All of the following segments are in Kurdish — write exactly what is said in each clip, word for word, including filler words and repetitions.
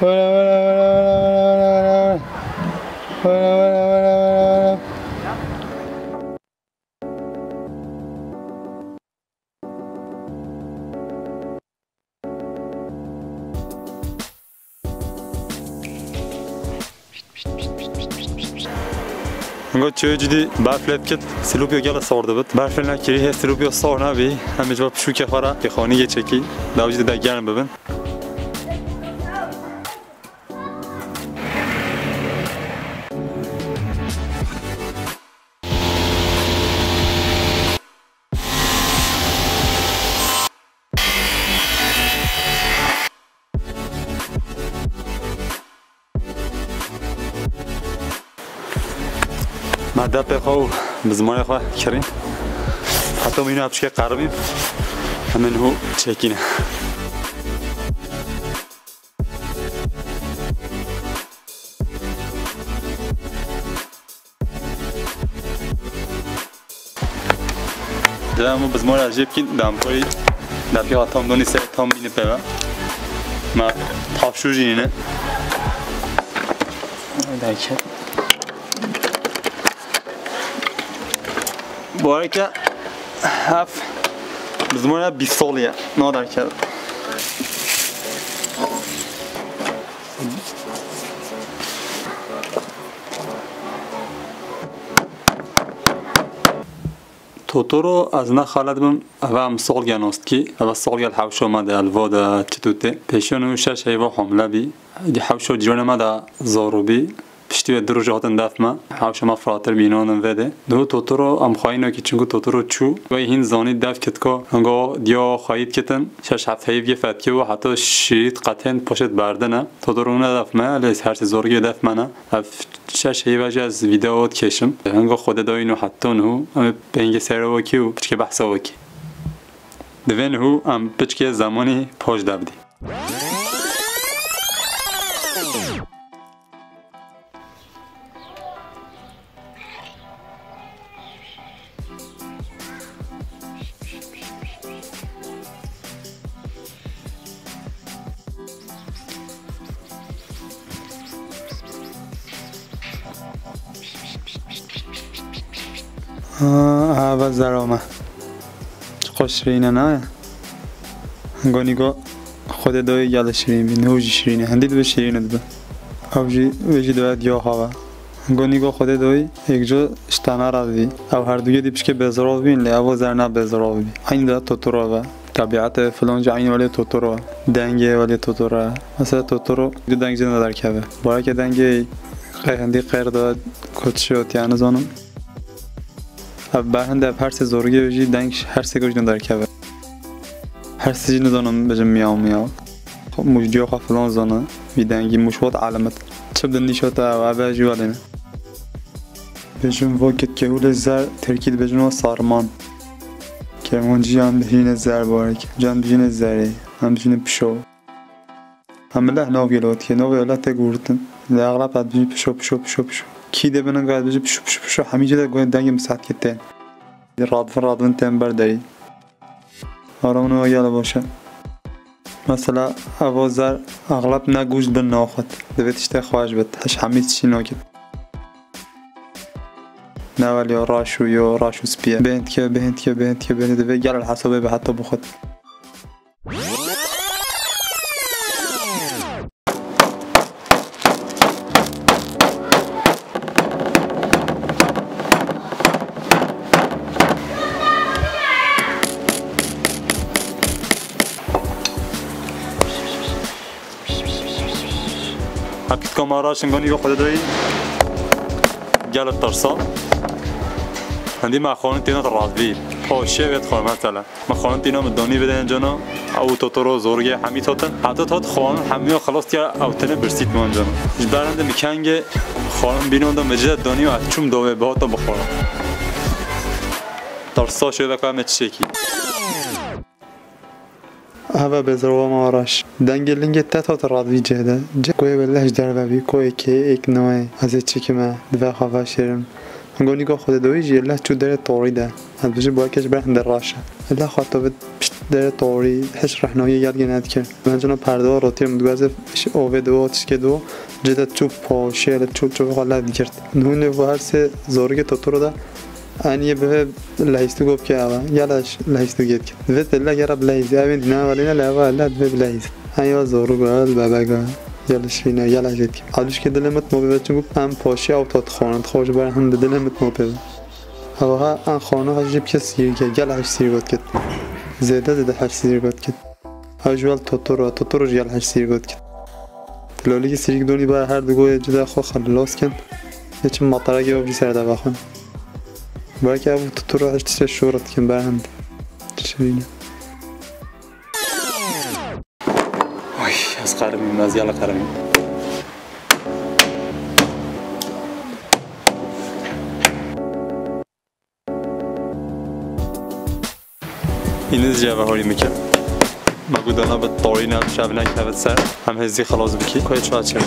Were, were, were. Hingo çawa cidî berf lê dikit, silopî gela sor dibit. Berf lê nekirî, hê silopî sor nebî. Em ê ji bo pişûkê xwe re pêxanî yê çekî. Daw cidî de germ bibin. Me depê xwe û bizmanê xwe kirîn. Heta mîna piçkê qerbîn. Em ê niho çekîne. Dê em bizmora jê bikîn, damporî dapî tam donî ser tam bîne pê ve. Me tavşû jî nîne. Derket. Bu arada ev bizmora bîst salî ye. Na derket. Totoro ez ne xelet bim, eve em salgê nastkî, eve salgê li hewşa me de, li va de çi tû tê. Pêşiya nû şeş heyva hamile bî. Êdî hewşa cîranê me de zaro bî. Piştî wê du roj hatin def me. Hewşa me firatir bî, înan in vê de. Diho Totoro em xwayî nakî, çinku Totoro çû. Wê hîn zanî def kitka, hingo diya xwayî dikitin. Şeş heft heyv yê fetkî û heta şît qetên paşê berdine. Totoro ne def me, lê her sê zorgê def me ne. Ev şeş heyva jî ez vîdeo dikêşim. Hingo Xwedê dayîn û heta niho em ê pêngê seyra wekî û piçkê behsa wekî. Divê niho em piçkê zemanî poj de bidî. Aa, ava zero me. Çiqas şirîn e, nayê? Gonî go Xwedê doyê gele şirîn bî, niho jî şirîn e. Hindî dibe şirîn dibe. Ew jî, wê jî dibe diya xwe ve. Gonî go Xwedê doyê yek co ji tena re dibî. Ew herduyê dî pişkê bêzirov bîn, lê evo zer ne bêzirov bî. Eynî de Totoro ve. Tabiatê filan jî eynî welê Totoro. Dengê welê Totoro. Mesela Totoro du deng jî ne derkeve. Bareke dengê qey hindî qeyr de kotişê otiya nizanim. Ev berhinde ev her sê zorgê jî deng her sê jî ne derkeve. Her sê jî nizanim bijim miyaw miyaw. Mûjdiyo xwe filan zana. Vî dengî mûj wat elemet. Çi bi nîşo te ev, ev jî welê ne. Bêjim vo kitkehûlê zer, tirkî dibêjin vo sarman. Kermancî yan bijîne zer barek. Can bijîne zerê. Em bijîne pişo. Em leh nav gelo dike. Navê leh tê guhurtin. Lê exlab ez bijî pişo, pişo, pişo, pişo. Kî dê binin gayet bijî pişo, pişo, pişo. Hemî cî de guhê dengê misatkê tên. Radvin, radvin tên ber derî. Aramino gelo baş e. Mesela, evo zer exlab ne gûj bin naxwet. Divê tiştê xweş bit. Hiş hemî tiştî nakit. Ne welî yo raş û yo raş û spî ye. Bêhn dike, bêhn dike, bêhn dike, bêhn divê gel li hesabê be heta bixwet. Hepî kamera şinganî yo xwedê doyî. Gelek tirsa. Hindî me xwarin têne razî. Paşê vê dixwe mesela. Me xwarin tîna min donî bide encana. Ew Totoro zorgê hemî totin. Heta tot xwarin hemiya xilas diya ew tene birsît min encana. Ji ber hinde mi kengê xwarin bînon da mecide donî û ez çûm dovê bihata bixwarin. Tarsa şeveka me çiçekî. Hava bezirova ma raş. Dengê lingê te hate rad vî cihê de. Cih koyê wele ji derve bî, koyê kê êk nayê. Ez ê çi kime, divê xwe veşêrim. Hingo nîga xwe de doyî jî leh çû derê torî de. Ez bijî bo yekê ji ber hinde raş e. Leh xwe to bi pişt derê torî, hiç rehnayî gel gê nedikir. Min cina perdewa rotiye min digo ez ê ovê diwo, tişkê diwo, cê de çû poşê, li çû çû xwe lev digirt. Hûn ê bo her sê zorikê Totoro de Eniyê bi vê lehîstik got ke ava, gela lehîstik ket. Vê têle gera bi lehîsî, evên dîna evelîne leva elle divê bi lehîsî. Enya zorû got, bebega, gela şîne, gela jêtkî. Alişkê dilê min mopê ve çi got, em poşî ew to dixwarin, dixwe ji ber hin di dilê min mopê ve. Ew ha en xwana heş jî bike sîrike, gela heş sîr got ket. Zêde zêde heş sîr got ket. Ew ji wel Totoro, Totoro ji gel heş sîrgo dikin. Lolîkî sîrîk donî ba her du goyê cida xwe xelos kin. Yê çi matarekê ew jî ser de vexwin. Belkî ev Totoro heş tiştê şûr dikin, ber hind. Şirîne. Oy, ez qerimîm, ez gel qerimîm. Îniz jî eve holî min kir. Me got dana bi torîna bi şev nekevit ser, em hêzî xilas bikî. Koyê çaçe.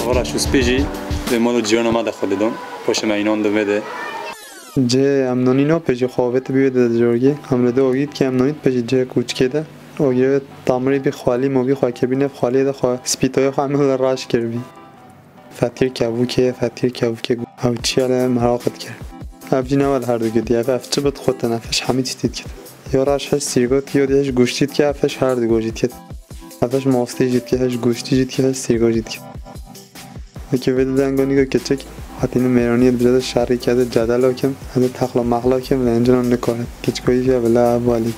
Avara şûspî jî vê mal û ciyana me de xwe didon. Xweşe me înan di vê de. Cihê em nonî no pêjî xwe avêt bî wê de jorgî. Em li de ogît ke em nonît pêjî cihê kûçikê de. Ogî wê tamirî bî xwalî mobî xwe kebî nev xwaliyê de xwe spîtoyê xwe em li raş kir bî. Fetîr kevûkê, fetîr kevûkê. Ew çi ye le meraq dikir. Ev jî ne wel her du gidî. Ev, ev çi bit xutin, ev hiş hemî tiştî dikir. Yo raş hiş sîrgo dikir, yo dî hiş guştî dikir, ev hiş her du gojî dikir. Ev hiş mostî jî dikir, hiş guştî jî dikir, hiş sîrgo jî dikir. Wekî vê di dengo nîgo keçik, hatîne mêraniyê dibire de şerî kerde cedelo kim, ez ê texlo mexlo kim, ve encina nikore. Keçikoyî jî bila ev walî.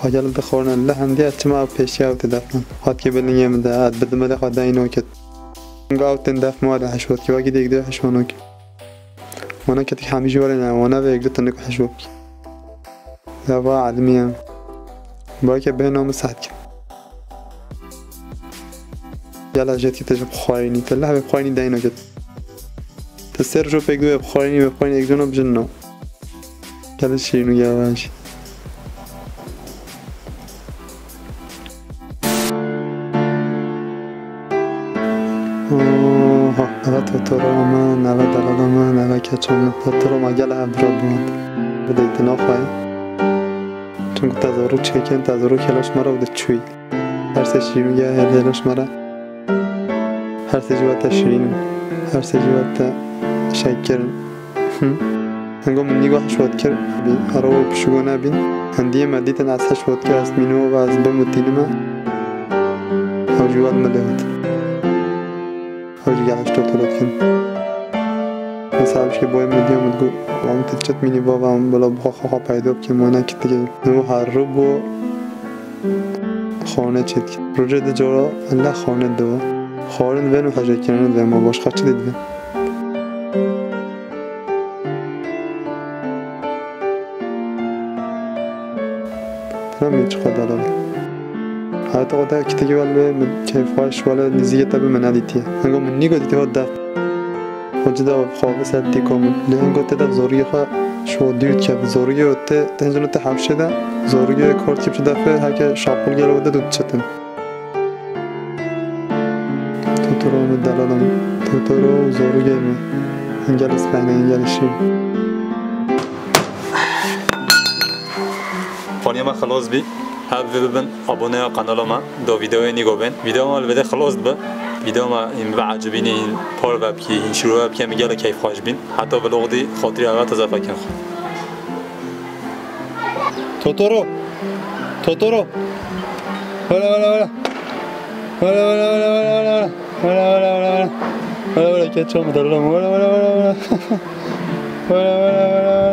Xwe gel dixorne, li hendiye çima ew pêşiya ew tê defnan. Xwe dikê bilingê min de, ez bidime de xwe deyno kit. Nga ew tên def ma de heşwot ki, wekî dêk de heşwano ki. Wana ketik hemî ji were ne, wana ve yek du tinik heşwot ki. Ya va elimiye. Belke bê nami saht ki. Gela jet ki te ji xwayni, te leh ve xwayni deyno ket. Te ser jo pek du ve xwayni, ve xwayni ek jono bijin no. Gel şîrîn û yavaş. Oha, eve Totoro min, eve delala min, eve keça min. Totoro ma gel ev bira bûn. Bideytî naxwayî. Çunku te zorû çêkin, te zorû kêlaş me re û diçûyî. Her sê şîrû ye, her hêlo ji me re. Her sê jî we te şirîn in. Her sê jî we te şekir in. Hı. Hengo min nîgo heş we dikir, bî ero we pişigo nebîn. Hendiyê me dîtin ez heş we dikir, ez mîno ve ez bim û tînime. Ew jî we li min lê hatin. Ew jî gel heşto tolot kin. Mesela, pişkê boyê min diya min digot, "Wan tu çet mînî bava, em bila bixwe xwe xwe peyda bikin, wana kitigê." Nû her ru bo xone çêt. Rojê di cara le xone diwa. Xwarin ven û hecekirinin ven, ma başqa çi dê divê? Tira min çiqa delal. Hayata xwe de kitekî wel be min keyfxweş wele nîzîkê te bi min nedîtiye. Hengo min nîgo dîtî hot def. Xwe cida xwe bi ser tîka min. Lê hengo te dev zoriyê xwe ji xwe dûr dike. Zoriyê te, te hincino te hewşê de, zoriyê kort kî bi çi defe, heke şapul gelo de dû diçitin. Totoro min delalım. Totoro zoriyê min. Engel ispeyne, engel işi. Xwaniya me xilos bî. Hev bibin aboneya kanala me. Do videoyê nîgo bên. Video me li vê de xilos dibe. Video me hîn bibe ecibînî, hîn par vebkî, hîn şîrove bikî, em gelek keyfxweş bîn. Heta vlog dî xatirî eve teze fekin xwe. Totoro. Totoro. Wele, wele, wele. Wele, wele, wele, wele, wele, wele. Wele, wele, wele, wele. Wele, wele, keço mu darlam. Wele, wele, wele, wele. Wele, wele, wele,